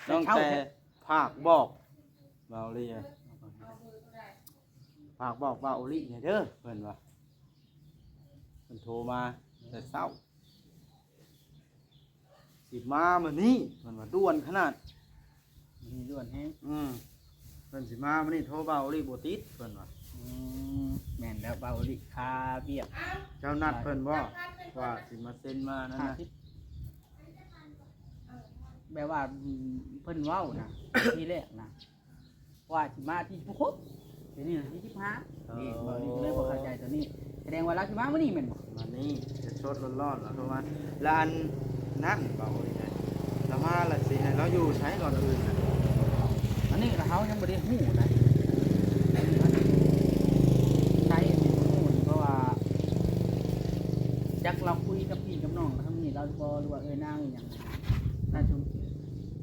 ນ້ອງແຕ່ຝາກບອກບ່າວອີຫຼີ ຝາກບອກບ່າວອີຫຼີແດ່ເດີ ເພິ່ນວ່າ ເພິ່ນໂທມາແຕ່ເຊົ້າ ຊິມາມື້ນີ້ ເພິ່ນວ່າດ່ວນຂະໜາດ ມື້ນີ້ດ່ວນແຮງ ອືມ ເພິ່ນຊິມາມື້ນີ້ ໂທບ່າວອີຫຼີບໍ່ຕິດ ເພິ່ນວ່າ ອືມ ແມ່ນແລ້ວ ບ່າວອີຫຼີຄາວຽກ ເຈົ້ານັດເພິ່ນບໍ່ ວ່າຊິມາເຊັນມານັ້ນນະ ແບບວ່າ ອືມ ເພິ່ນເວົ້ານະ ທີແລກນະ ວ່າຊິມາທີສິບຫົກ ດຽວນີ້ທີສິບຫ້າ ເອີ ນີ້ ເວົ້ານີ້ກໍເລີຍບໍ່ເຂົ້າໃຈຕົວນີ້ ສະແດງວ່າລາວຊິມາມື້ນີ້ແມ່ນບໍ່? ມື້ນີ້ສົດໆ ຮ້ອນໆ ລາວໂທມາ ລະອັນນັ້ນເວົ້າໄດ້ ລາວມາລະຊິໃຫ້ລາວຢູ່ໃສກ່ອນອື່ນນະ? ອັນນີ້ລະເຮົາຍັງບໍ່ໄດ້ຮູ້ນະ ອັນນີ້ເຮົາຍັງບໍ່ຮູ້ ສາເຫດທີ່ບໍ່ຮູ້ນີ້ ເພາະວ່າຈັກລາວຄຸຍກັບພີ່ກັບນ້ອງທາງນີ້ລາວບໍ່ ຫຼືວ່າເອີຍນາງອີ່ຫຍັງ ຖ້າສົມ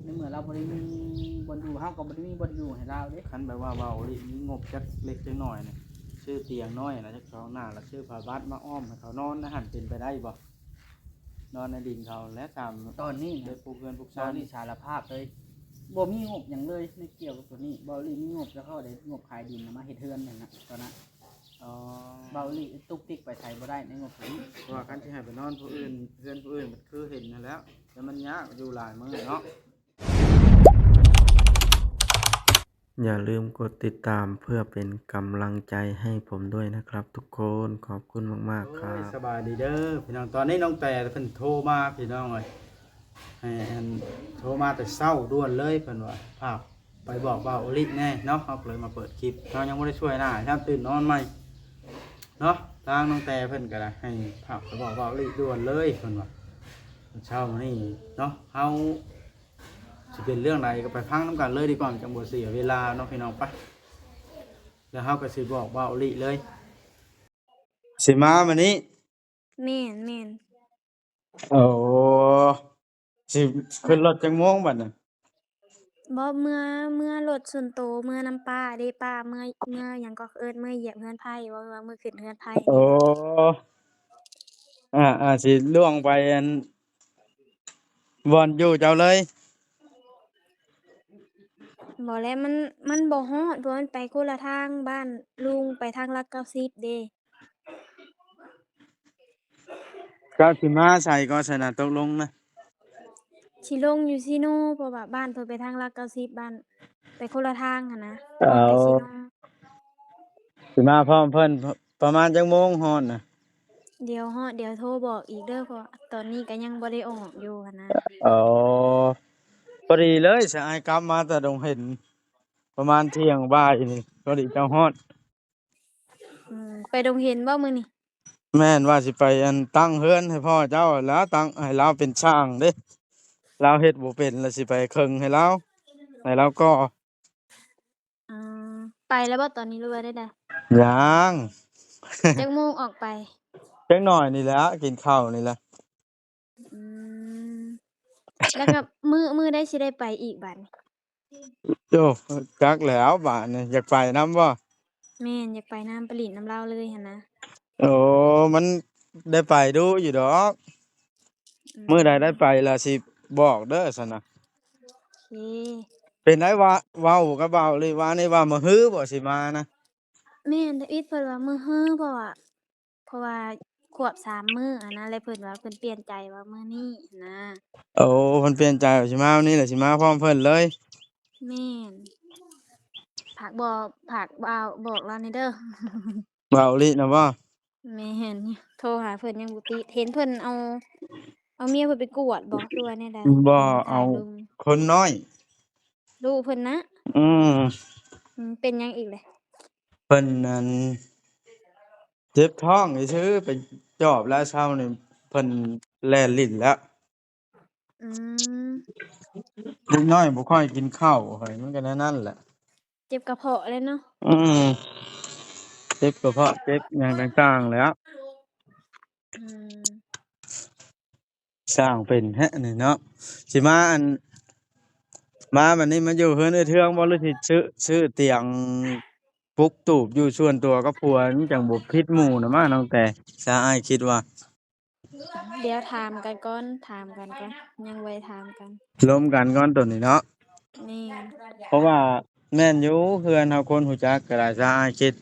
ໃນເມື່ອລາວບໍ່ໄດ້ມີບ່ອນຢູ່ ເຮົາກໍບໍ່ໄດ້ມີບ່ອນຢູ່ໃຫ້ລາວເດ້. ຄັນແບບວ່າເວົ້າອີ່ຫຼີ ມີງົບຈັກເລັກຈັກໜ້ອຍນີ້ ຊື້ຕຽງນ້ອຍນະ ຈັກສອງໜ້າ ລະຊື້ຜ້າບັດມາອ້ອມໃຫ້ເຂົານອນນະຫັ້ນ ເປັນໄປໄດ້ບໍ່? ນອນໃນດິນເຂົາແຫຼະ ຕາມ ຕອນນີ້ນະ ໄດ້ປູກເຮືອນປູກຊານ ເວົ້າອີ່ຫຼີສາລະພາບເລີຍ ບໍ່ມີງົບຫຍັງເລີຍໃນກ່ຽວກັບຕົວນີ້. ເວົ້າອີ່ຫຼີມີງົບແຕ່ເຂົາໄດ້ງົບຂາຍດິນນະ ມາເຮັດເຮືອນຫັ້ນນະ ຕອນນັ້ນ. ອໍ ເວົ້າອີ່ຫຼີຕຸກຕິກໄປໃສບໍ່ໄດ້ໃນງົບຕົວນີ້ ເພາະວ່າຄັນຊິໃຫ້ໄປນອນຜູ້ອື່ນ ເຮືອນຜູ້ອື່ນ ມັນຄືເຫັນຫັ້ນແຫຼະ ແຕ່ມັນຍາກ ຢູ່ຫຼາຍມື້ເນາະ. ຢ່າລືມກົດຕິດຕາມເພື່ອເປັນກຳລັງໃຈໃຫ້ຜົມດ້ວຍນະຄັບທຸກຄົນ. ຂອບຄຸນມາກໆ ໂອ້ຍ ຄັບ ສະບາຍດີເດີພີ່ນ້ອງ. ຕອນນີ້ນ້ອງແຕ່ເພິ່ນໂທມາພີ່ນ້ອງເອີຍ ໃຫ້ອັນ ໂທມາແຕ່ເຊົ້າດ່ວນເລີຍ ເພິ່ນວ່າຝາກໄປບອກບ່າວອີ່ຫຼີແດ່ເນາະ. ເຮົາກໍເລີຍມາເປີດຄລິບ ເຮົາຍັງບໍ່ໄດ້ຊ່ວຍໜ້າ ຍາມຕື່ນນອນໃໝ່ເນາະ. ທາງນ້ອງແຕ່ເພິ່ນກໍໄດ້ໃຫ້ຝາກໄປບອກບ່າວອີ່ຫຼີດ່ວນເລີຍ ເພິ່ນວ່າ ເຊົ້າມື້ນີ້ເນາະ ເຮົາ ຊິເປັນເລື່ອງໃດກໍໄປຟັງນຳກັນເລີຍດີກວ່າ ມັນຈັ່ງບໍ່ເສຍເວລາເນາະພີ່ນ້ອງ. ໄປ ແລ້ວເຮົາກໍຊິບອກບ່າວອີ່ຫຼີເລີຍ ຊິມາມື້ນີ້. ແມ່ນ ແມ່ນ. ໂອ້ ຊິຂຶ້ນລົດຈັກໂມງບັດນີ້? ບໍ່ ເມືອ ເມືອລົດສ່ວນໂຕ ເມືອນຳປ້າເດ້ ປ້າເມືອ ເມືອຫຍັງກໍເອີ້ນ ເມືອຢຽບເຮືອນໄຜ່ ເວົ້າວ່າເມືອຂຶ້ນເຮືອນໄຜ່. ໂອ້ ອາ ອາ ຊິລ່ວງໄປອັນ ບ່ອນຢູ່ເຈົ້າເລີຍ? ບໍ່ແຫຼະ ມັນ ມັນບໍ່ຮອດ ເພາະມັນໄປຄົນລະທາງ ບ້ານລຸງໄປທາງຫຼັກເກົ້າສິບເດ້. ເຈົ້າຊິມາໃສກໍຊັ້ນນະ ຕົກລົງນະ? ຊິລົງຢູ່ຊີໂນ ເພາະວ່າບ້ານເພິ່ນໄປທາງຫຼັກເກົ້າສິບ ບ້ານ ໄປຄົນລະທາງຫັ້ນນະ. ເອີ ຮອດແຕ່ຊີໂນ ຊິມາພ້ອມເພິ່ນ ປະມານຈັກໂມງຮອດນະ? ດຽວຮອດ ດຽວໂທບອກອີກເດີ ເພາະວ່າຕອນນີ້ກໍຍັງບໍ່ໄດ້ອອກຢູ່ຫັ້ນນະ. ອໍ ພໍດີເລີຍ ສະອາຍກັບມາແຕ່ດົງເຫັນ ປະມານທ່ຽງບ່າຍນີ້ ພໍດີເຈົ້າຮອດ. ອືມ ໄປດົງເຫັນບໍ່ມື້ນີ້? ແມ່ນ ວ່າຊິໄປອັນຕັ້ງເຮືອນໃຫ້ພໍ່ເຈົ້າແລ້ວ ຕັ້ງໃຫ້ລາວເປັນຊ່າງເດ້ ລາວເຮັດບໍ່ເປັນ ລະຊິໄປເຄິ່ງໃຫ້ລາວ ໃຫ້ລາວກໍ່. ອືມ ໄປແລ້ວບໍ່ຕອນນີ້ ຫຼືວ່າໃດໆ? ຍັງ. ຈັກໂມງອອກໄປ? ຈັກໜ້ອຍນີ້ແຫຼະ ກິນເຂົ້ານີ້ແຫຼະ. ອືມ ແລ້ວກໍມື້ ມື້ໃດຊິໄດ້ໄປອີກບາດນີ້? ໂອ້ ຈັກແລ້ວບາດນີ້ ຢາກໄປນຳບໍ່? ແມ່ນ ຢາກໄປນຳ ໄປຫຼິ້ນນຳລາວເລີຍຫັ້ນນະ. ໂອ້ ມັນໄດ້ໄປດຸຢູ່ດອກ ອືມ ມື້ໃດໄດ້ໄປລະຊິບອກເດີຊັ້ນນະ. ໂອເຄ ເປັນໄດ ວ່າ ເວົ້າກັບບ່າວອີ່ຫຼີວ່ານີ້ວ່າມື້ຮືບໍ່ຊິມານະ? ແມ່ນ ທຳອິດເພິ່ນວ່າມື້ຮື ເພາະວ່າ ເພາະວ່າຄວບສາມມື້ຫັ້ນນະ ແລ້ວເພິ່ນວ່າເພິ່ນປ່ຽນໃຈວ່າມື້ນີ້ຫັ້ນນະ. ໂອ້ ເພິ່ນປ່ຽນໃຈວ່າຊິມາມື້ນີ້ ແລ້ວຊິມາພ້ອມເພິ່ນເລີຍ. ແມ່ນ ຝາກບອກ ຝາກບ່າວ ບອກລາວແດ່ເດີ. ບ່າວອີ່ຫຼີນະບໍ່? ແມ່ນ ໂທຫາເພິ່ນຍັງບໍ່ຕິດ ເຫັນເພິ່ນເອົາ ເອົາເມຍເພິ່ນໄປກວດບໍ່ ຫຼືວ່າແນວໃດ? ບໍ່ ເອົາຄົນນ້ອຍ ລູກເພິ່ນນະ. ອືມ ອືມ ເປັນຫຍັງອີກເລີຍ? ເພິ່ນນັ້ນເຈັບທ້ອງຊື່ໆ ໄປຈອບແລ້ວ ເຊົ້ານີ້ເພິ່ນແລ່ນຫຼິ້ນແລ້ວ. ອືມ ເດັກນ້ອຍບໍ່ຄ່ອຍກິນເຂົ້າ ຂ້ອຍ ມັນກໍແນວນັ້ນແຫຼະ ເຈັບກະເພາະແຫຼະເນາະ. ອືມ ເຈັບກະເພາະ ເຈັບຫຍັງຕ່າງໆແຫຼະ. ອືມ ຊ່າງເປັນແທ້ນີ້ເນາະ. ຊິມາອັນ ມາບັດນີ້ມາຢູ່ເຮືອນເອື້ອຍເທືອງບໍ່ ຫຼືຊິຊື້ ຊື້ຕຽງປຸກຕູບຢູ່ສ່ວນຕົວກັບຜົວ ມັນຈັ່ງບໍ່ຜິດໝູ່ນະມາ ນ້ອງແຕ່ ສາອ້າຍຄິດວ່າ. ດຽວຖາມກັນກ່ອນ ຖາມກັນກ່ອນ ຍັງບໍ່ໄດ້ຖາມກັນ ລົມກັນກ່ອນໂຕນີ້ເນາະ. ເພາະວ່າແມ່ນຢູ່ ເຮືອນເຮົາຄົນຮູ້ຈັກກໍໄດ້ ຊະອ້າຍຄິດ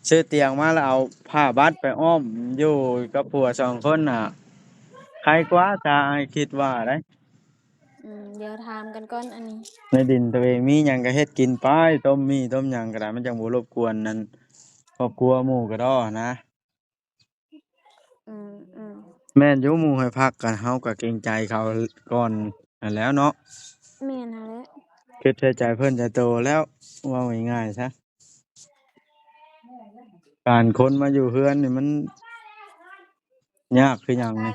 ຊື້ຕຽງມາແລ້ວເອົາຜ້າບັດໄປອ້ອມຢູ່ກັບຜົວສອງຄົນນະ ໄຄກວ່າ ຊະອ້າຍຄິດວ່າໄດ໋. ອືມ ດຽວຖາມກັນກ່ອນອັນນີ້ ໃນດິນຕົວເອງມີຫຍັງກໍເຮັດກິນໄປ ຕົ້ມໝີ່ຕົ້ມຫຍັງກໍໄດ້ ມັນຈັ່ງບໍ່ລົບກວນນັ້ນ ຄອບຄົວໝູ່ກະດໍ້ຫັ້ນນະ. ອືມໆ ແມ່ນຢູ່ ໝູ່ໃຫ້ພັກກັນ ເຮົາກໍເກງໃຈເຂົາກ່ອນຫັ້ນແຫຼ້ວເນາະ. ແມ່ນຫັ້ນແຫຼະ ຄິດໃສ່ໃຈເພິ່ນໃຈໂຕແລ້ວ ເວົ້າງ່າຍໆຊະ. ການຄົນມາຢູ່ເຮືອນນີ້ມັນຍາກຄືຫຍັງນີ້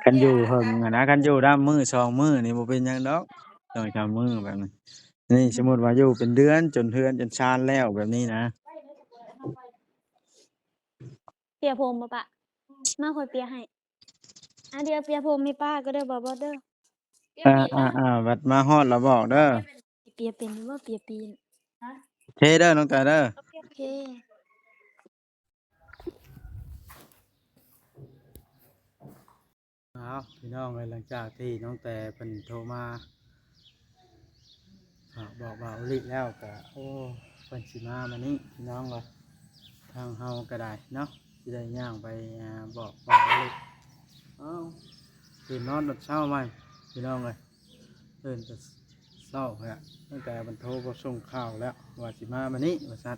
ຄັນຢູ່ເຫິງຫັ້ນນະ ຄັນຢູ່ນຳມື້ສອງມື້ນີ້ບໍ່ເປັນຫຍັງດອກ ສອງສາມມື້ແບບນີ້. ນີ້ສົມມຸດວ່າຢູ່ເປັນເດືອນ ຈົນເຮືອນຈົນຊານແລ້ວແບບນີ້ນະ. ເປຍຜົມບໍ່ປະ? ມາຂ້ອຍເປຍໃຫ້. ອາ ດຽວເປຍຜົມໃຫ້ປ້າກໍເດີ ບໍ່ ບໍ່ເດີ. ອາ ອາ ອາ ບັດມາຮອດລະບອກເດີ. ເປຍເປັນບໍ່? ເປຍປີນ. ໂອເຄເດີນ້ອງແຕເດີ. ໂອເຄ. ອ້າວ ພີ່ນ້ອງເອີຍ ຫຼັງຈາກທີ່ນ້ອງແຕເພິ່ນໂທມາ ອ່າ ບອກບ່າວອຸລິແລ້ວກະ ໂອ້ ເພິ່ນຊິມາມື້ນີ້ພີ່ນ້ອງເອີຍ. ທາງເຮົາກໍໄດ້ເນາະ ຊິໄດ້ຍ່າງໄປ ອ່າ ບອກບ່າວອຸລິ. ອ້າວ ຕື່ນນອນຕອນເຊົ້າໃໝ່ພີ່ນ້ອງເອີຍ ຕື່ນແຕ່ເຊົ້າພຸ້ນແຫຼະ ຕັ້ງແຕ່ເພິ່ນໂທມາສົ່ງຂ່າວແລ້ວວ່າຊິມາມື້ນີ້ວ່າຊັ້ນ.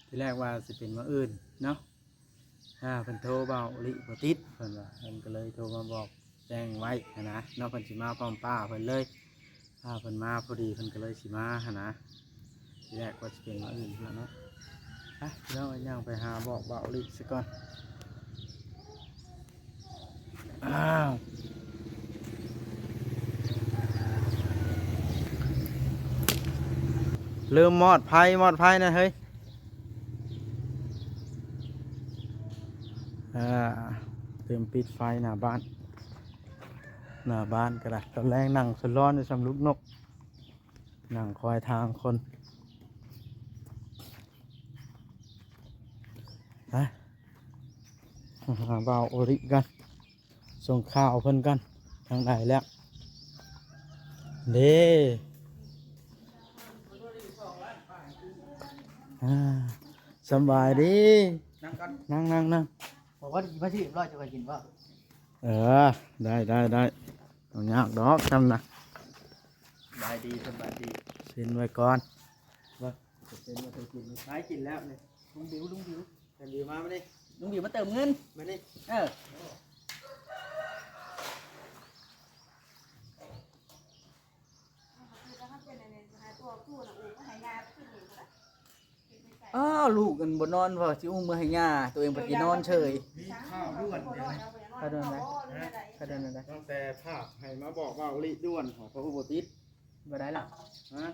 ທີແລກວ່າຊິເປັນມື້ອື່ນເນາະ ອ່າ ເພິ່ນໂທບ່າວອຸລິບໍ່ຕິດ ເພິ່ນວ່າ ເພິ່ນກໍເລີຍໂທມາບອກແຈ້ງໄວ້ຫັ້ນນະເນາະ ເພິ່ນຊິມາພ້ອມປ້າເພິ່ນເລີຍ. ອ່າ ເພິ່ນມາພໍດີ ເພິ່ນກໍເລີຍຊິມາຫັ້ນນະ. ທີແລກວ່າຊິເປັນມື້ອື່ນພຸ້ນລະເນາະ. ໄປ ພີ່ນ້ອງເອີຍ ຍ່າງໄປຫາບອກບ່າວອຸລິຊະກ່ອນ. ອ້າວ ລືມມອດໄຟ ມອດໄຟນະເຮີ້ຍ. ອ່າ ລືມປິດໄຟໜ້າບ້ານ ໜ້າບ້ານກໍໄດ້. ຕອນແລງນັ່ງສະຫຼອນຢູ່ຊ່ຳລູກນົກ ນັ່ງຄອຍທາງຄົນ. ໄປ ຫາບ່າວໂອລິກ່ອນ ສົ່ງຂ່າວເພິ່ນກ່ອນ ທາງໃດແລ້ວເດ້. ອ່າ ສະບາຍດີ ນັ່ງກ່ອນ ນັ່ງໆໆ. ບອກວ່າຊິມາຊື້ເອັມຮ້ອຍ ຈະໄປກິນບໍ່? ເອີ ໄດ້ໆໆ ບໍ່ຍາກດອກຊ່ຳນະ. ສະບາຍດີ ສະບາຍດີ ເຊັນໄວ້ກ່ອນ. ວ່າຈະເຊັນວ່າຕ້ອງກິນ ໄປກິນແລ້ວນີ້. ລຸງບິວ ລຸງບິວ ລຸງບິວມາ ມານີ້ ລຸງບິວມາເຕີມເງິນ ມານີ້ ເອີ. ອ້າວ ລູກມັນບໍ່ນອນ ວ່າຊິອຸ້ມເມືອໃຫ້ຍ່າ ຕົວເອງພັດຊິນອນເສີຍ. ມີຂ່າວດ່ວນເດ ຂ່າວດ່ວນໃດ? ຮະ? ຂ່າວດ່ວນໃດ? ຕັ້ງແຕ່ພາກໃຫ້ມາບອກວ່າອຸລິດ່ວນ ເຂົາກໍບໍ່ຕິດ. ບໍ່ໄດ້ລະ ຮະ?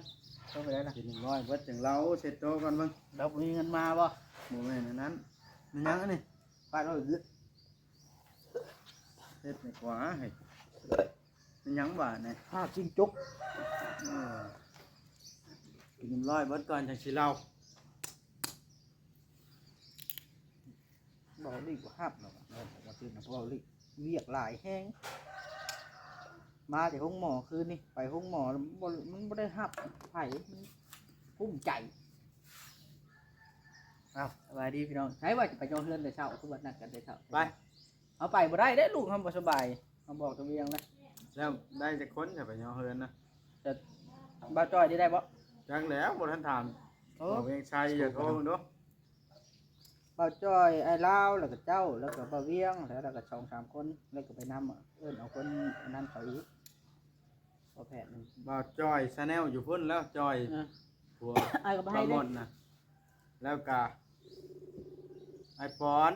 ເຂົາບໍ່ໄດ້ລະ ກິນໜຶ່ງຮ້ອຍເບິດຈັ່ງເລົ່າ ເຊັດໂຕກ່ອນເບິ່ງ. ລາວບໍ່ມີເງິນມາບໍ່? ບໍ່ແມ່ນອັນນັ້ນ. ແມ່ນຫຍັງອັນນີ້? ປາດເອົາອີກ ເຮັດໃຫ້ກວ່າໃຫ້ ແມ່ນຫຍັງບາດນີ້? ພາກຈິງຈົກ. ເອີ ກິນນ້ຳລອຍເບິດກ່ອນຈັ່ງຊິເລົ່າ. ເວົ້າລີກບໍ່ຮັບແລ້ວ ເວົ້າ ເວົ້າຕື່ມນະ ເວົ້າລີກ ວຽກຫຼາຍແຮງ. ມາແຕ່ໂຮງໝໍຄືນນີ້ ໄປໂຮງໝໍ ມັນບໍ່ ມັນບໍ່ໄດ້ຮັບໃຜ ມັນກຸ້ມໃຈ. ອ້າວ ສະບາຍດີພີ່ນ້ອງ. ໃສວ່າຈະໄປເຈາະເຮືອນແຕ່ເຊົ້າ ຄືວ່ານັດກັນແຕ່ເຊົ້າ? ໄປ ເຮົາໄປບໍ່ໄດ້ເດ້ ລູກເຮົາບໍ່ສະບາຍ ເຮົາບອກຕະວຽງນະ. ແລ້ວໄດ້ຈັກຄົນຈະໄປເຈາະເຮືອນນະ? ແຕ່ບ່າວຈ້ອຍນີ້ໄດ້ບໍ່? ຈັກແລ້ວ ບໍ່ທັນຖາມ. ໂອ້ ບ່າວວຽງໄຊ ຢາກໂທເບິ່ງດູ. ບ່າວຈ້ອຍ ອ້າຍລາວ ແລ້ວກໍເຈົ້າ ແລ້ວກໍບ່າວວຽງ ແລ້ວ ແລ້ວກໍສອງສາມຄົນ ແລ້ວກໍໄປນຳ ເອີ້ນເອົາຄົນອັນນັ້ນເຂົ້າອີກ ພໍແພດໜຶ່ງ. ບ່າວຈ້ອຍ Channel ຢູ່ພຸ້ນແລ້ວ ຈ້ອຍ ເອີ ຜົວ ອ້າຍກໍບໍ່ໃຫ້ເດ້ ບ່າວມ່ອນນະ ແລ້ວກໍອ້າຍປອນ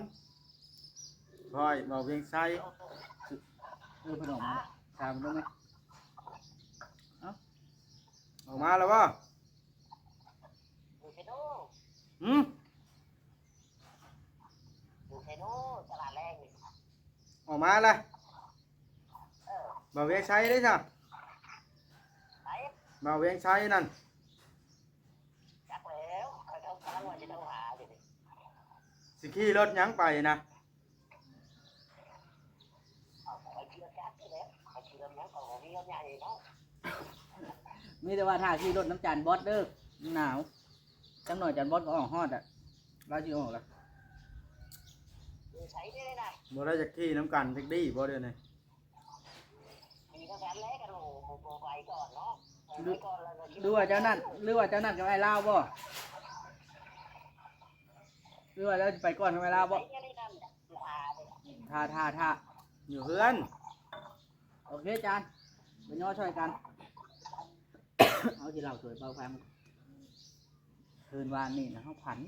ຂ້ອຍ ບ່າວວຽງໄຊ. ເອີ ເພິ່ນອອກມາ ຖາມເບິ່ງແມະ. ເອົ້າ ອອກມາແລ້ວບໍ່? ຢູ່ເຊໂນ ຫືມ? ຢູ່ເຊໂນ ຕະຫຼາດແລງນີ້ ອອກມາແລ້ວ. ເອີ ບ່າວວຽງໄຊເດ້ຊະ? ໃຜ? ບ່າວວຽງໄຊນັ້ນ. ຈັກແລ້ວ ຂ້ອຍກຳລັງວ່າຊິໂທຫາຢູ່ນີ້. ຊິຂີ່ລົດຫຍັງໄປນະ? ເອົາ ຂ້ອຍຂີ່ລົດຈັກນີ້ແຫຼະ ຂ້ອຍຂີ່ລົດຫຍັງ ຂ້ອຍບໍ່ມີລົດໃຫຍ່ເນາະ. ມີແຕ່ວ່າຖ້າຂີ່ລົດນຳຈານບອດເດີ ມັນໜາວ. ຈັກໜ້ອຍຈານບອດກໍອອກຮອດອະ ລາວຊິອອກລະ. ຢູ່ໃສເດ້ນະ? ບໍ່ໄດ້ຈັກຂີ່ນຳກັນຈັກດີ້ບໍ່ດຽວນີ້? ມີເທົ່ານັ້ນແຫຼະ ຄັນບໍ່ ບໍ່ໄປກ່ອນເນາະ. ຫຼື ຫຼືວ່າເຈົ້ານັດ ຫຼືວ່າເຈົ້ານັດກັບອ້າຍລາວບໍ່? ຫຼືວ່າລາວຊິໄປກ່ອນກັບອ້າຍລາວບໍ່? ຖ້າ ຖ້າ ຖ້າ ຢູ່ເຮືອນ. ໂອເຄຈານ ໄປຍໍຊ່ອຍກັນ. ເຮົາຊິເລົ່າສູ່ເບົາຟັງ. ຄືນວານນີ້ນະ ເຮົາຝັນ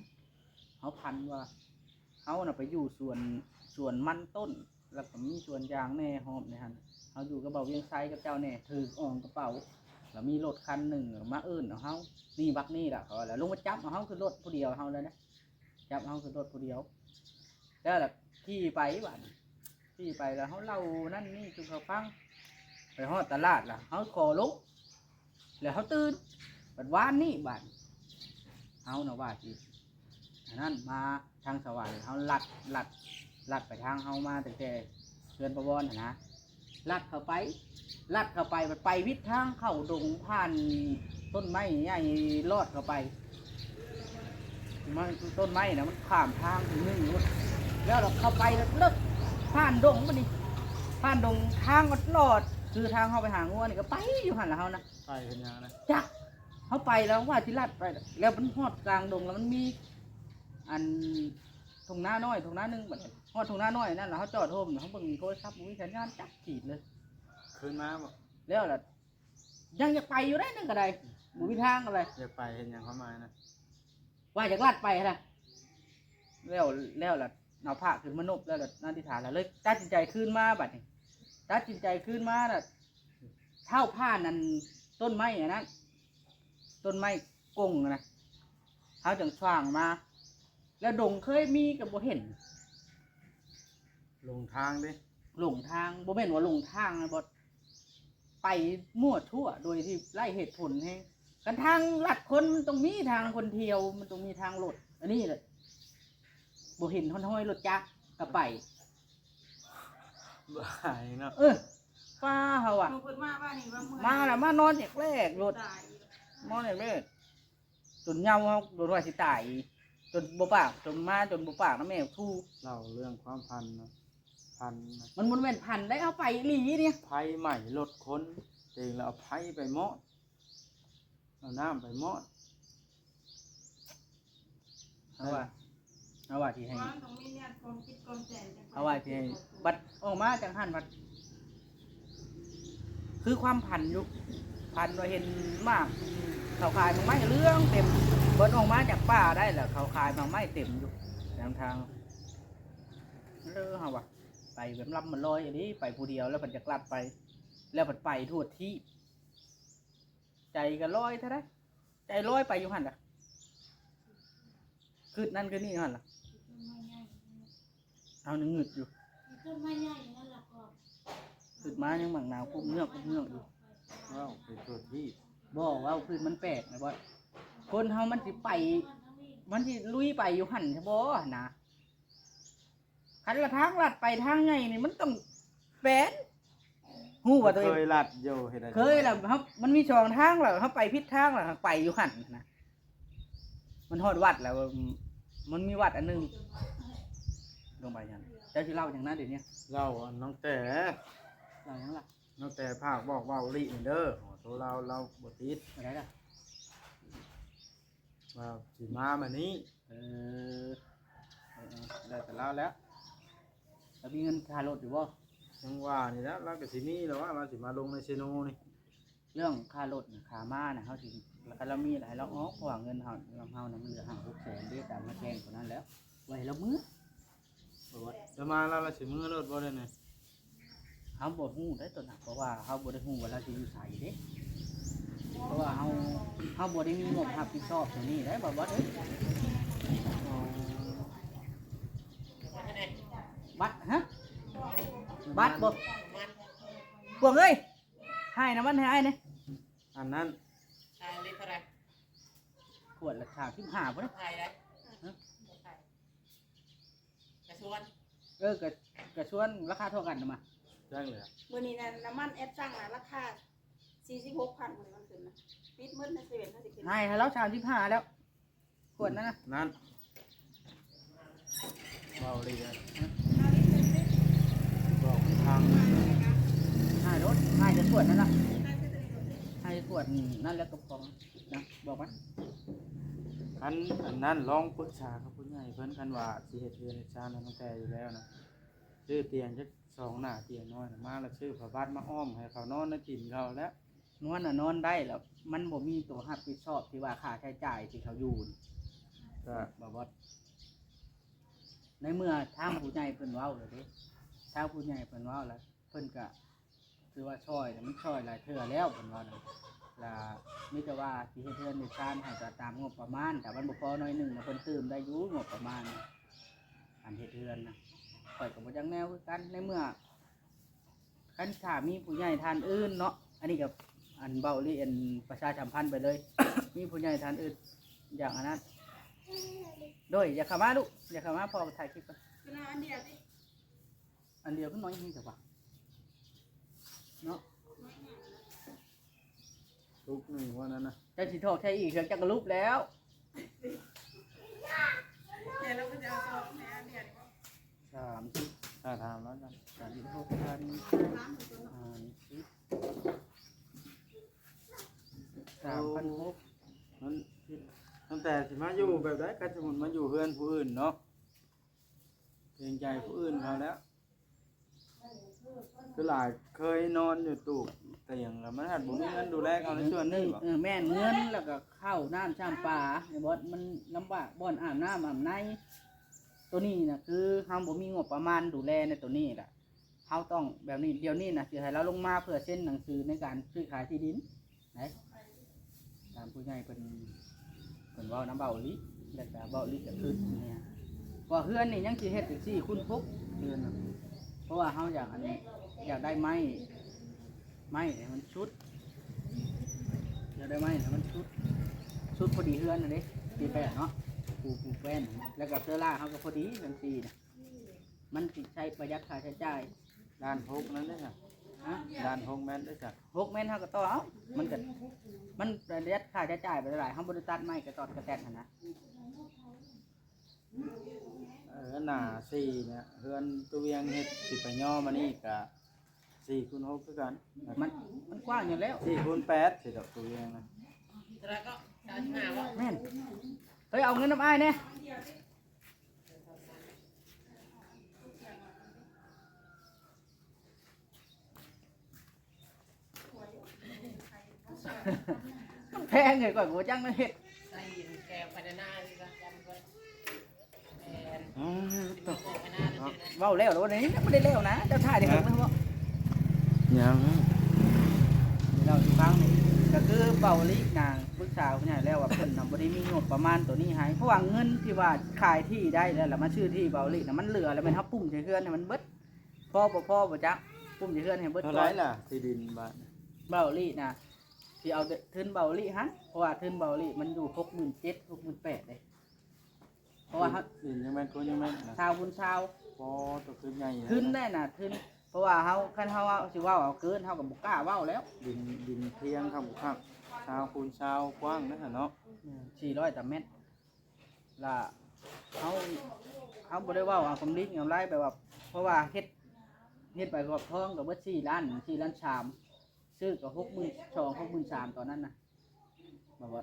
ເຮົາຝັນວ່າເຮົານະໄປຢູ່ສວນ ສວນມັນຕົ້ນ ແລ້ວກໍມີສວນຢາງແດ່ ຮອບໃນຫັ້ນ. ເຮົາຢູ່ກັບເບົາວຽງໄຊກັບເຈົ້າແດ່ ຖືກອ່ອງກະເປົາ ແລ້ວມີລົດຄັນໜຶ່ງມາເອີ້ນເອົາເຮົາ ນີ້ບັກນີ້ລະ ເຂົາວ່າ ແລ້ວລົງມາຈັບເອົາເຮົາຂຶ້ນລົດຜູ້ດຽວເຮົາເລີຍນະ. ຈັບເຮົາຂຶ້ນລົດຜູ້ດຽວ ແລ້ວລະຂີ່ໄປບາດນີ້ ຂີ່ໄປແລ້ວເຮົາເລົ່ານັ້ນນີ້ສູ່ເຂົາຟັງ. ໄປຮອດຕະຫຼາດລະເຮົາຂໍລົງ ແລ້ວເຮົາຕື່ນ. ບັດວານນີ້ບາດນີ້ ເຮົານະວ່າຊິ ອັນນັ້ນມາທາງສະຫວັນ ເຮົາລັດ ລັດ ລັດໄປທາງເຮົາມາຕັ້ງແຕ່ເຮືອນປະວອນຫັ້ນນະ. ລັດເຂົ້າໄປ ລັດເຂົ້າໄປ ໄປຜິດທາງເຂົ້າດົງ ຜ່ານຕົ້ນໄມ້ໃຫຍ່ລອດເຂົ້າໄປ. ມັນ ຕົ້ນໄມ້ນະມັນຂ້າມທາງໜຶ່ງໂລດ ແລ້ວເຂົ້າໄປເລິກ ຜ່ານດົງບາດນີ້ ຜ່ານດົງ ທາງກໍລອດ ຄືທາງເຮົາໄປຫາງົວນີ້ກໍໄປຢູ່ຫັ້ນລະເຮົານະ. ໄປເປັນຫຍັງນະ? ຈັກ ເຮົາໄປແລ້ວວ່າຊິລັດໄປ ແລ້ວມັນຮອດກາງດົງ ແລ້ວມັນມີ ອັນ ທົ່ງນານ້ອຍທົ່ງນາໜຶ່ງ. ບາດນີ້ຮອດທົ່ງນານ້ອຍນັ້ນລະ ເຮົາຈອດໂຮມ ເຮົາເບິ່ງໂທລະສັບ ບໍ່ມີສັນຍານຈັກຂີດເລີຍ. ຄືນມາບໍ່? ແລ້ວລະ ຍັງຢາກໄປຢູ່ເດ້ ນັ້ນກໍໄດ້ ບໍ່ມີທາງກໍໄດ້. ຢາກໄປເຮັດຫຍັງ ຄວາມໝາຍນະ? ວ່າຢາກລັດໄປຫັ້ນນະ. ແລ້ວ ແລ້ວລະເອົາພະຂຶ້ນມານົບ ແລ້ວລະອະທິຖານ ລະເລີຍຕັດສິນໃຈຄືນມາ. ບາດນີ້ຕັດສິນໃຈຄືນມາລະ ທ້າວຜ່ານອັນຕົ້ນໄມ້ອັນນັ້ນ ຕົ້ນໄມ້ກົງຫັ້ນນະ ເຮົາຈັ່ງຊ່າງມາ ແລ້ວດົງເຄີຍມີກໍບໍ່ເຫັນ. ຫຼົງທາງເດ້ ຫຼົງທາງ. ບໍ່ແມ່ນວ່າຫຼົງທາງນະ ບໍ່ ໄປມົ້ວທົ່ວໂດຍທີ່ໄຮ້ເຫດຜົນແຮງ. ຄັນທາງລັດຄົນມັນຕ້ອງມີທາງຄົນທ່ຽວ ມັນຕ້ອງມີທາງລົດ. ອັນນີ້ແຫຼະ ບໍ່ເຫັນຮອດຮອຍລົດຈັກກໍໄປ. ບາຍເນາະ. ເອີ ປ້າເຮົາວ່າ ເພິ່ນມາວ່ານີ້ວ່າເມື່ອຍ ມາແລ້ວມານອນແອກແລກໂລດ ຕາຍ ນອນແອກແລກ ຈົນເຍົາເຮົາ ຈົນວ່າຊິຕາຍ ຈົນບໍ່ປາກ ຈົນມາຈົນບໍ່ປາກນຳແມ່ທູ. ເລົ່າເລື່ອງຄວາມຝັນນະ ຝັນນະ ມັນບໍ່ແມ່ນຝັນໄດ໋ ເຮົາໄປອີ່ຫຼີນີ້. ໄຟໄໝ້ລົດຄົນ ເອງແລ້ວເອົາໄຟໄປມອດ ເອົານ້ຳໄປມອດ. ເຮົາວ່າ ເຮົາວ່າຊິໃຫ້ ເຮົາວ່າຊິໃຫ້ ບັດອອກມາຈາກຫັ້ນ ບັດຄືຄວາມຝັນຢູ່ ຝັນວ່າເຫັນໝາກເຂົາຂາຍໝາກໄມ້ເຫຼືອງເຕັມ ເພິ່ນອອກມາຈາກປ່າໄດ້ແລ້ວ ເຂົາຂາຍໝາກໄມ້ເຕັມຢູ່ນຳທາງ. ເອີ ເຮົາວ່າໄປແບບລຳມາລອຍອີ່ຫຼີ ໄປຜູ້ດຽວ ແລ້ວເພິ່ນຈະກລັບໄປ ແລ້ວເພິ່ນໄປທົ່ວທີບ. ໃຈກໍລອຍເທົ່າໃດ ໃຈລອຍໄປຢູ່ຫັ້ນລະ ຄຶດນັ້ນຄຶດນີ້ຢູ່ຫັ້ນລະ. ເຮົາຍັງງຶດຢູ່ ຄຶດມາຍັງໝາກໜາວກຸບເງືອກກຸບເງືອກຢູ່. ເວົ້າໄປທົ່ວທີບ ບໍ່ ເວົ້າຄືມັນແປກນະ ບໍ່ ຄົນເຮົາມັນຊິໄປ ມັນຊິລຸຍໄປຢູ່ຫັ້ນຊະບໍ່ຫັ້ນນະ. ຄັນວ່າທາງລັດໄປທາງໃຫຍ່ນີ້ມັນຕ້ອງແປນ ຮູ້ວ່າຕົວເອງເຄີຍລັດຢູ່ ເຮັດໄດ້ ເຄີຍແລ້ວ. ເຮົາ ມັນມີສອງທາງແລ້ວ ເຮົາໄປຜິດທາງແລ້ວ ເຮົາໄປຢູ່ຫັ້ນນະ. ມັນຮອດວັດແລ້ວ ມັນມີວັດອັນໜຶ່ງ ລົງໄປຫັ້ນ. ເຈົ້າຊິເລົ່າຫຍັງນະດຽວນີ້? ເລົ່າອັນນ້ອງແຕ ເລົ່າຫຍັງລະ? ນ້ອງແຕຝາກບອກເວົ້າອີ່ຫຼີນີ້ເດີ ໂທລາວລາວບໍ່ຕິດ ອັນໃດລະ? ວ່າຊິມາມື້ນີ້. ເອີ ເອີ ເອີ ແລ້ວແຕ່ລາວແຫຼະ. ລາວມີເງິນຄ່າລົດຢູ່ບໍ່? ຈັ່ງວ່ານີ້ແຫຼະ ລາວກໍຊິມີແລ້ວວ່າ ລາວຊິມາລົງໃນເຊໂນນີ້. ເລື່ອງຄ່າລົດນະ ຄ່າມານະ ເຮົາຊິ ຄັນລາວມີລະໃຫ້ລາວອອກ ເພາະວ່າເງິນເຮົາ ນຳເຮົານະ ມັນເຫຼືອຫ້າຫົກແສນເດ້ ຕາມມາແຈ້ງຕົວນັ້ນແລ້ວ ໄວ້ໃຫ້ລາວເມືອ. ແລ້ວມາລາວ ລາວຊິເມືອໂລດບໍ່ດຽວນີ້? ເຮົາບໍ່ຮູ້ໄດ໋ຕົວນັ້ນ ເພາະວ່າເຮົາບໍ່ໄດ້ຮູ້ວ່າລາວຊິຢູ່ໃສເດ້ ເພາະວ່າເຮົາ ເຮົາບໍ່ໄດ້ມີງົບຮັບຜິດຊອບຕົວນີ້ໄດ໋ ບໍ່ ບໍ່ເອີຍ. ບັດ ຮະ ບັດບໍ່ ພວກເອີຍ ໃຫ້ນ້ຳມັນໃຫ້ອ້າຍແດ່. ອັນນັ້ນ ຂາຍລິດເທົ່າໃດ? ຂວດລະສາມສິບຫ້າພຸ້ນນະ. ຂາຍໄດ໋? ຮະ? ກະຊວນ ເອີ ກະ ກະຊວນລາຄາເທົ່າກັນນະມາ. ຈັ່ງແຫຼະ ມື້ນີ້ນະ ນ້ຳມັນແອັດຊັງນະ ລາຄາສ ສີ່ສິບຫົກພັນພຸ້ນແຫຼະ ມັນຂຶ້ນນະ ປິດໝົດໃນເຊເວັ່ນ ເຮົາຊິຂຶ້ນ ໃຫ້ ໃຫ້ລາວສາມສິບຫ້າແລ້ວ ຂວດນັ້ນນະ ນັ້ນ ເວົ້າເລີຍ ບອກທາງ ໃຫ້ໂລດ ໃຫ້ແຕ່ຂວດນັ້ນລະ ໃຫ້ຂວດນັ້ນແຫຼະ ກະປ໋ອງນະ ບອກມາ ຄັນອັນນັ້ນລອງປຶກສາກັບຜູ້ໃຫຍ່ເພິ່ນ ຄັນວ່າຊິເຮັດເຮືອນເຮັດຊານໃຫ້ນ້ອງແຕຢູ່ແລ້ວນະ ຊື້ຕຽງຈັກ ສອງໜ້າຕຽງນ້ອຍນະ ມາແລ້ວຊື້ຜ້າບັດມາອ້ອມໃຫ້ເຂົານອນນະ ກິນເຂົາແລ້ວ ນອນນະນອນໄດ້ແລ້ວ ມັນບໍ່ມີໂຕຮັບຜິດຊອບທີ່ວ່າຄ່າໃຊ້ຈ່າຍທີ່ເຂົາຢູ່ນະ ກະ ບ່າວບອດ ໃນເມື່ອທາງຜູ້ໃຫຍ່ເພິ່ນເວົ້າແລ້ວເດ້ ທາງຜູ້ໃຫຍ່ເພິ່ນເວົ້າແລ້ວ ເພິ່ນກະຖືວ່າຊ່ອຍ ແລ້ວມັນຊ່ອຍຫຼາຍເທື່ອແລ້ວ ເພິ່ນເວົ້ານະ ລະມີແຕ່ວ່າຊິເຮັດເຮືອນເຮັດຊານໃຫ້ກະຕາມງົບປະມານ ຖ້າມັນບໍ່ພໍໜ້ອຍໜຶ່ງນະ ເພິ່ນຕື່ມໄດ້ຢູ່ງົບປະມານ ອັນເຮັດເຮືອນນະ ຂ້ອຍກະບໍ່ຈັກແນວຄືກັນ ໃນເມື່ອ ຄັນຖ້າມີຜູ້ໃຫຍ່ທ່ານອື່ນເນາະ ອັນນີ້ກະ ອັນເວົ້າອີ່ຫຼີ ອັນປະຊາສຳພັນໄປເລີຍ ມີຜູ້ໃຫຍ່ທ່ານອື່ນ ຢາກອັນນັ້ນ ໂດຍ ຢ່າເຂົ້າມາລູກ ຢ່າເຂົ້າມາ ພໍ່ກະຖ່າຍຄລິບກ່ອນ ຄືເອົາອັນດຽວຕິ ອັນດຽວຄືນ້ອຍແຮງແທ້ວະ ເນາະ ທຸກໜຶ່ງວ່ານັ້ນນະ ເຈົ້າຊິຖອກໃສ່ອີກ ເທື່ອເຈົ້າກະຫຼຸບແລ້ວ ແຕ່ລາວກະຈະເອົາຊອງໃຫ້ອັນດຽວນີ້ບໍ່ ສາມສິບ ຖ້າຖາມລາວນະ ສາມສິບຫົກພັນ ຫ້າສິບ ສາມພັນຫົກ ມັນ ຕັ້ງແຕ່ຊິມາຢູ່ແບບໃດ ຄັນສົມມຸດມາຢູ່ເຮືອນຜູ້ອື່ນເນາະ ເກງໃຈຜູ້ອື່ນເຂົາແລ້ວ ຄືຫຼາຍເຄີຍນອນຢູ່ຕູບຕຽງ ແລ້ວມັນຫັດບໍ່ມີເງິນດູແລເຂົາໃນສ່ວນນີ້ບໍ? ເອີ ແມ່ນ ເງິນ ແລ້ວກະເຂົ້າ ນ້ຳ ຊຳປາ ແມ່ນບໍ່ ມັນລຳບາກ ບ່ອນອາບນ້ຳອາບໃນ ໂຕນີ້ນະ ຄືເຮົາບໍ່ມີງົບປະມານດູແລໃນໂຕນີ້ລະ ເຮົາຕ້ອງແບບນີ້ ດຽວນີ້ນະ ຊິໃຫ້ລາວລົງມາເພື່ອເຊັນໜັງສືໃນການຊື້ຂາຍທີ່ດິນ ໄດ້ ຕາມຜູ້ໃຫຍ່ເພິ່ນ ເພິ່ນເວົ້ານຳເບົາອີ່ຫຼີ ແລ້ວກະເບົາອີ່ຫຼີກະຄຶດນີ້ ເພາະເຮືອນນີ້ຍັງຊິເຮັດອີກສີ່ຄູນຫົກເຮືອນນະ ເພາະວ່າເຮົາຢາກອັນ ຢາກໄດ້ໄມ້ ໄມ້ໃຫ້ມັນສຸດ ຢາກໄດ້ໄມ້ໃຫ້ມັນສຸດ ສຸດພໍດີເຮືອນຫັ້ນເດ້ ສີ່ແປດເນາະ ປູ ປູແປ້ນ ແລ້ວກະເຊີລ່າເຮົາກະພໍດີທັງສີ່ນະ ມັນຊິໃຊ້ປະຢັດຄ່າໃຊ້ຈ່າຍ ລ້ານຫົກນັ້ນເດ້ຊະ ຮະ ລ້ານຫົກແມ່ນເດ້ຊະ ຫົກແມ່ນເຮົາກະຕໍ່ເອົາ ມັນກະ ມັນປະຢັດຄ່າໃຊ້ຈ່າຍໄປຫຼາຍ ເຮົາບໍ່ໄດ້ຕັດໄມ້ກະຕອດກະແຕດຫັ້ນນະ ເອີ ໜ້າສີ່ນະ ເຮືອນຕູ້ວຽງເຮັດຊິໄປຍໍມານີ້ກະສີ່ຄູນຫົກຄືກັນ ມັນ ມັນກວ້າງຢູ່ແລ້ວ ສີ່ຄູນແປດຊິດອກຕູ້ວຽງນະ ແມ່ນ ເຮີ້ຍ ເອົາເງິນນຳອ້າຍແດ່. ແພງເລີຍ ຂ້ອຍບໍ່ຈັກແນວເຮັດ ໃສ່ແກງພາຍໃນນານີ້ກໍຈຳເບິ່ງ ອືມ ເວົ້າແລ້ວແລ້ວ ນີ້ຍັງບໍ່ໄດ້ແລ້ວນະ ເຈົ້າຖ່າຍໄດ້ເບິ່ງແລ້ວບໍ່? ຍັງ ເລົ່າສູ່ຟັງນີ້ ກະຄືເບົາອີ່ຫຼີນະ ປຶກສາຜູ້ໃຫຍ່ແລ້ວວ່າ ເພິ່ນນະບໍ່ໄດ້ມີງົບປະມານໂຕນີ້ໃຫ້ ເພາະວ່າເງິນທີ່ວ່າຂາຍທີ່ໄດ້ແລ້ວ ລະມາຊື້ທີ່ເບົາອີ່ຫຼີນະ ມັນເຫຼືອແລ້ວ ແມ່ນເຮົາປຸ້ມໃສ່ເຮືອນໃຫ້ມັນເບິດ ພໍບໍ່ພໍບໍ່ຈັກ ປຸ້ມໃສ່ເຮືອນໃຫ້ເບິດ ເທົ່າໃດລະທີ່ດິນບາດນີ້? ເບົາອີ່ຫຼີນະ ຊິເອົາທຶນເບົາອີ່ຫຼີຫັ້ນ ເພາະວ່າທຶນເບົາອີ່ຫຼີມັນຢູ່ຫົກໝື່ນເຈັດ ຫົກໝື່ນແປດເດ້ ເພາະວ່າເຮົາ ດິນຍັງແມ່ນ ຄົນຍັງແມ່ນນະ ຊາວຄູນຊາວ ພໍຕົວຂຶ້ນໃຫຍ່ ທຶນໄດ້ນະ ທຶນ ເພາະວ່າເຮົາ ຄັນເຮົາຊິເວົ້າເອົາເກີນ ເຮົາກະບໍ່ກ້າເວົ້າແລ້ວ ດິນ ດິນພຽງຄັກບໍ່ຄັກ ຊາວຄູນຊາວ ກວ້າງເດ້ຫັ້ນເນາະ ແມ່ນ ສີ່ຮ້ອຍຕາແມັດ ລະເຮົາ ເຮົາບໍ່ໄດ້ເວົ້າເອົາກຳລິກຳໄລ ແບບວ່າ ເພາະວ່າເຮັດ ເຮັດໃບກອບທອງກະເບິດສີ່ລ້ານ ສີ່ລ້ານສາມ ຊື້ກະຫົກໝື່ນສອງ ຫົກໝື່ນສາມ ຕອນນັ້ນນະ ແບບວ່າ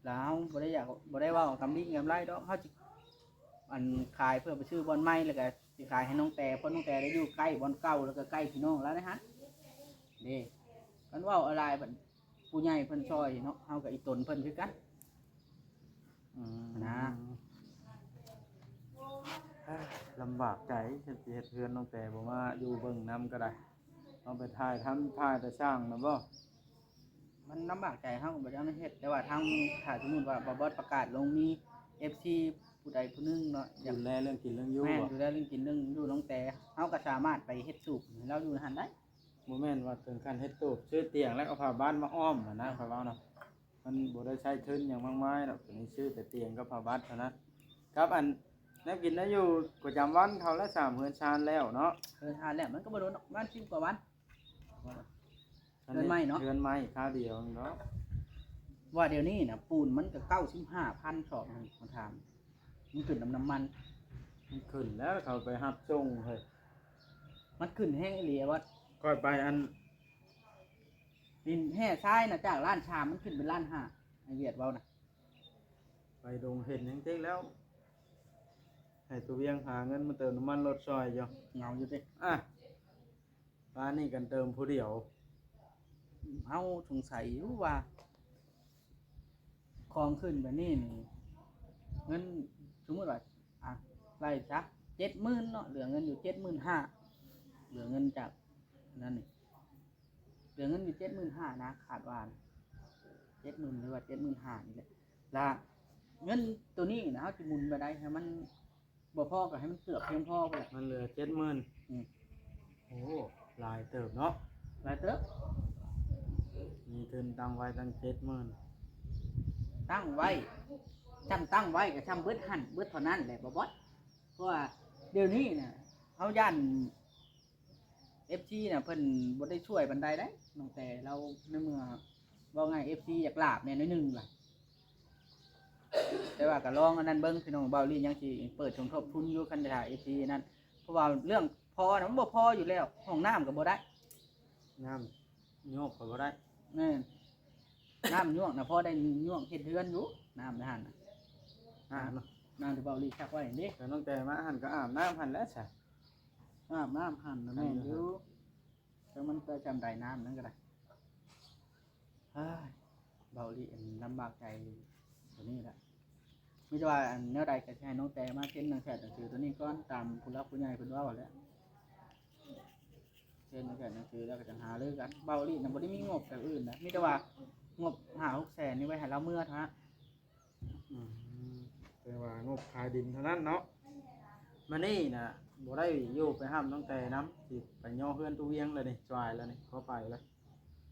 ລະເຮົາບໍ່ໄດ້ຢາກ ບໍ່ໄດ້ເວົ້າເອົາກຳລິກຳໄລດອກ ເຮົາຊິ ອັນ ຂາຍເພື່ອໄປຊື້ບ່ອນໃໝ່ ລະກະຊິຂາຍໃຫ້ນ້ອງແຕ ເພາະນ້ອງແຕໄດ້ຢູ່ໃກ້ບ່ອນເກົ່າ ລະກະໃກ້ພີ່ນ້ອງລາວໃດຫັ້ນເດ້ ຄັນເວົ້າອອນລາຍ ຜູ້ໃຫຍ່ເພິ່ນຊ່ອຍເນາະ ເຮົາກະອີ່ຕົນເພິ່ນຄືກັນ ອືມ ນະ ລຳບາກໃຈ ຄັນຊິເຮັດເຮືອນນ້ອງແຕບໍ່ມາຢູ່ເບິ່ງນຳກະໄດ້ ເຮົາໄປຖ່າຍທຳ ຖ່າຍແຕ່ຊ່າງນະບໍ? ມັນລຳບາກໃຈ ເຮົາກະບໍ່ຢາກເຮັດ ແຕ່ວ່າທາງ ຖ້າສົມມຸດວ່າບ່າວບອດປະກາດລົງ ມີເອັຟຊີຜູ້ໃດຜູ້ໜຶ່ງເນາະ ຢາກ ດູແລເລື່ອງກິນເລື່ອງຢູ່ ແມ່ນ ບໍ່ ດູແລເລື່ອງກິນເລື່ອງຢູ່ ນ້ອງແຕ ເຮົາກະສາມາດໄປເຮັດຕູບໃຫ້ລາວຢູ່ຫັ້ນໄດ້ ບໍ່ແມ່ນວ່າເຖິງຂັ້ນເຮັດຕູບ ຊື້ຕຽງແລ້ວເອົາຜ້າບັດມາອ້ອມຫັ້ນນະ ຂ້ອຍເວົ້ານະ ມັນບໍ່ໄດ້ໃຊ້ທຶນຫຍັງມາກມາຍດອກ ໂຕນີ້ຊື້ແຕ່ຕຽງກັບຜ້າບັດເທົ່ານັ້ນ ກັບອັນແນວກິນແນວຢູ່ປະຈຳວັນເຂົາແຫຼະ ສ້າງເຮືອນຊານແລ້ວເນາະ ເຮືອນຊານແລ້ວ ມັນກະບໍ່ດົນດອກ ປະມານສິບກວ່າວັນ ເອີ ເຮືອນໃໝ່ເນາະ ເຮືອນໃໝ່ຄາວດຽວເນາະ. ວ່າດຽວນີ້ນະ ປູນມັນກໍເກົ້າສິບຫ້າພັນສອບໜຶ່ງ ມາຖາມ ມັນຂຶ້ນນຳນ້ຳມັນ. ມັນຂຶ້ນແລ້ວ ເຂົາໄປຮັບສົ່ງເຮີ້ຍ. ມັນຂຶ້ນແຮງອີ່ຫຼີອະບອດ. ຂ້ອຍໄປອັນ ດິນແຮ່ຊາຍນະ ຈາກລ້ານສາມ ມັນຂຶ້ນເປັນລ້ານຫ້າ ໃຫ້ວຽດເວົ້ານະ. ໄປດົງເຫັນຫຍັງເຈັກແລ້ວ ໃຫ້ຕົວວຽງຫາເງິນມາເຕີມນ້ຳມັນລົດຊ່ອຍຢູ່. ເຫງົາຢູ່ຕິ. ອ່ະ ປານນີ້ກັນເຕີມຜູ້ດຽວ. ເຮົາສົງໄສຢູ່ວ່າ ຂອງຂຶ້ນແບບນີ້ນີ້ ເງິນ ສົມມຸດວ່າ ອ່ະ ໄລ່ຊະ ເຈັດໝື່ນເນາະ ເຫຼືອເງິນຢູ່ເຈັດໝື່ນຫ້າ ເຫຼືອເງິນຈາກນັ້ນນີ້ ເຫຼືອເງິນຢູ່ເຈັດໝື່ນຫ້ານະ ຄາດວ່ານະ ເຈັດໝື່ນ ຫຼືວ່າເຈັດໝື່ນຫ້ານີ້ແຫຼະ. ລະເງິນໂຕນີ້ນະ ເຮົາຊິໝູນໄປໄດ້ໃຫ້ມັນ ບໍ່ພໍກໍໃຫ້ມັນເກືອບພຽງພໍພຸ້ນແຫຼະ. ມັນເຫຼືອເຈັດໝື່ນ. ອືມ. ໂອ້ ຫຼາຍເຕີບເນາະ. ຫຼາຍເຕີບ. ມີທຶນຕັ້ງໄວ້ຕັ້ງເຈັດໝື່ນ. ຕັ້ງໄວ້ ຊ່ຳຕັ້ງໄວ້ກໍຊ່ຳເບິດຫັ້ນເບິດເທົ່ານັ້ນແຫຼະ ບໍ່ບອດ. ເພາະວ່າດຽວນີ້ນະ ເຮົາຢ້ານ ເອັຟຊີນະ ເພິ່ນບໍ່ໄດ້ຊ່ວຍປານໃດເດ້ນ້ອງແຕ. ລາວ ໃນເມື່ອ ເວົ້າງ່າຍ ເອັຟຊີຢາກລາບແດ່ໜ້ອຍໜຶ່ງລະ. ແຕ່ວ່າກໍລອງອັນນັ້ນເບິ່ງພີ່ນ້ອງ ເບົາລີຍັງຊິເປີດສົມທົບທຶນຢູ່ ຄັນຖ້າເອັຟຊີນັ້ນ. ເພາະວ່າເລື່ອງພໍນະ ມັນບໍ່ພໍຢູ່ແລ້ວ ຫ້ອງນ້ຳກໍບໍ່ໄດ້ ນ້ຳຍວກກໍບໍ່ໄດ້. ແມ່ນ ນ້ຳຍວກນະ ພໍໄດ້ຍວກເຮັດເຮືອນຢູ່ ນ້ຳໃນຫັ້ນນະ. ອ່າ ນ້ຳທີ່ເບົາລີຊັກໄວ້ຫັ້ນເດ້. ແຕ່ນ້ອງແຕມາຫັ້ນກໍອາບນ້ຳຫັ້ນແຫຼະຊະ. ອາບນ້ຳຫັ້ນນະແມ່ນຢູ່. ແຕ່ມັນໄປຈຳໄດ້ນ້ຳນັ້ນກໍໄດ້. ເອີຍ ເບົາອີ່ຫຼີ ລຳບາກໃຈຕົວນີ້ແຫຼະ. ມີແຕ່ວ່າອັນແນວໃດກໍຊິໃຫ້ນ້ອງແຕມາເຊັນໜັງແຂດໜັງສືຕົວນີ້ກ່ອນ ຕາມຜູ້ຫຼັກຜູ້ໃຫຍ່ເພິ່ນເວົ້າແຫຼະ. ເຊັນໜັງແຂດໜັງສືແລ້ວກໍຈັ່ງຫາລືກັນ. ເບົາອີ່ຫຼີນະ ບໍ່ໄດ້ມີງົບແບບອື່ນນະ ມີແຕ່ວ່າງົບຫ້າຫົກແສນນີ້ໄວ້ໃຫ້ລາວເມືອເທົ່ານັ້ນ. ອືມ ແຕ່ວ່າງົບຂາຍດິນເທົ່ານັ້ນເນາະ. ມື້ນີ້ນະ ບໍ່ໄດ້ຢູ່ໄປຮ່ຳນ້ອງແຕນຳ ຊິໄປຍໍເຮືອນຕູ້ວຽງແລ້ວນີ້ ສວາຍແລ້ວນີ້ ຂໍໄປແລ້ວ.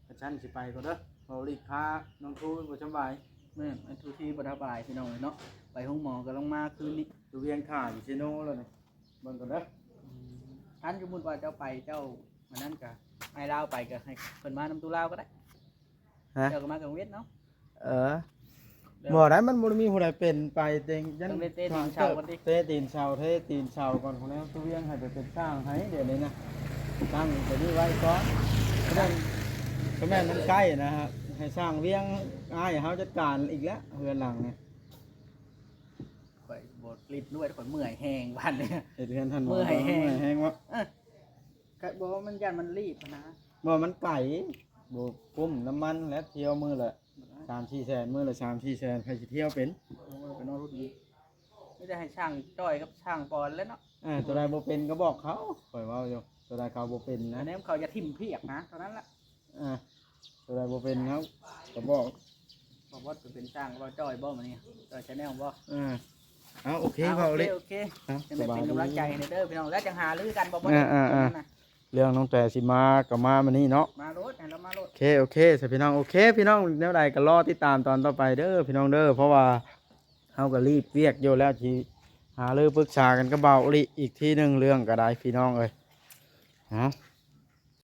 ອາຈານຊິໄປກ່ອນເດີ ເບົາອີ່ຫຼີພານ້ອງທູບໍ່ສະບາຍ. ແມ່ນ ໄອ້ທູທີ່ບໍ່ສະບາຍພີ່ນ້ອງເອີຍເນາະ ໄປໂຮງໝໍກໍລົງມາຄືນນີ້. ຕູ້ວຽງຖ້າຢູ່ເຊໂນແລ້ວນີ້ ເບິ່ງກ່ອນເດີ. ອືມ ຄັນສົມມຸດວ່າເຈົ້າໄປ ເຈົ້າອັນນັ້ນກະ ໃຫ້ລາວໄປ ກະໃຫ້ເພິ່ນມານຳຕູ້ລາວກໍໄດ້. ຮະ? ເຈົ້າກໍມາກັງເວັນເນາະ. ເອີ ບໍ່ໄດ້ ມັນບໍ່ໄດ້ມີຜູ້ໃດເປັນໄປເຕັງ ຍັນ ຕ້ອງໄດ້ເຕະຕີນເສົາກ່ອນຕິ ເຕະຕີນເສົາ ເທຕີນເສົາກ່ອນ ຂອງແນວຕູ້ວຽງໃຫ້ໄປເປັນຊ່າງໃຫ້ ດຽວນີ້ນະ ຕັ້ງຕົວນີ້ໄວ້ກ່ອນ. ກໍແມ່ນ ກໍແມ່ນມັນໃກ້ນະ ໃຫ້ຊ່າງວຽງອ້າຍເຮົາຈັດການອີກແລ້ວ ເຮືອນຫຼັງນີ້. ຂ້ອຍບໍ່ລິດດ້ວຍ ຂ້ອຍເມື່ອຍແຮງບາດນີ້ ເຮັດເຮືອນທ່ານ ເມື່ອຍແຮງ ເມື່ອຍແຮງວະ. ເອີ ກໍບໍ່ ມັນຢ້ານມັນລີບນະ. ບໍ່ ມັນໄກ ບໍ່ກຸ້ມນ້ຳມັນແຫຼະ ທ່ຽວມື້ລະສາມສີ່ແສນ ມື້ລະສາມສີ່ແສນ ໃຜຊິທ່ຽວເປັນ. ເອີ ໄປນອນລົດນີ້ ມີແຕ່ໃຫ້ຊ່າງຈ້ອຍກັບຊ່າງປອນແຫຼະເນາະ. ອ່າ ຕົວໃດບໍ່ເປັນກໍບອກເຂົາ ຂ້ອຍເວົ້າຢູ່ ຕົວໃດເຂົາບໍ່ເປັນນະ ແນມເຂົາຢ່າຖິ້ມພຽກນະ ເທົ່ານັ້ນລະ. ອ່າ ຕົວໃດບໍ່ເປັນເຮົາກໍບອກ ບໍ່ ບໍ່ໄປເປັນຊ່າງ ບໍ່ຈ່ອຍບໍ່ ມື້ນີ້ຈ່ອຍ Channel ບໍ່. ອ່າ ເອົາ ໂອເຄ ເອົາ ເວົ້າເລີຍ ໂອເຄ ໂອເຄ ຈັ່ງໃດເປັນກຳລັງໃຈໃຫ້ແດ່ເດີພີ່ນ້ອງ ແລ້ວຈັ່ງຫາລືກັນບໍ່ ບໍ່ ອ່າໆ ເລື່ອງນັ້ນນະ ເລື່ອງນ້ອງແຕຊິມາກໍມາມື້ນີ້ເນາະ. ມາໂລດ ໃຫ້ລາວມາໂລດ. ໂອເຄ ໂອເຄ ຊະພີ່ນ້ອງ ໂອເຄພີ່ນ້ອງ ແນວໃດກໍລໍຕິດຕາມຕອນຕໍ່ໄປເດີພີ່ນ້ອງເດີ ເພາະວ່າເຮົາກໍລີບວຽກຢູ່ແລ້ວ ຊິຫາລືປຶກສາກັນກັບເບົາອີ່ຫຼີອີກທີໜຶ່ງ ເລື່ອງກໍໄດ້ພີ່ນ້ອງເອີຍ. ເອົາ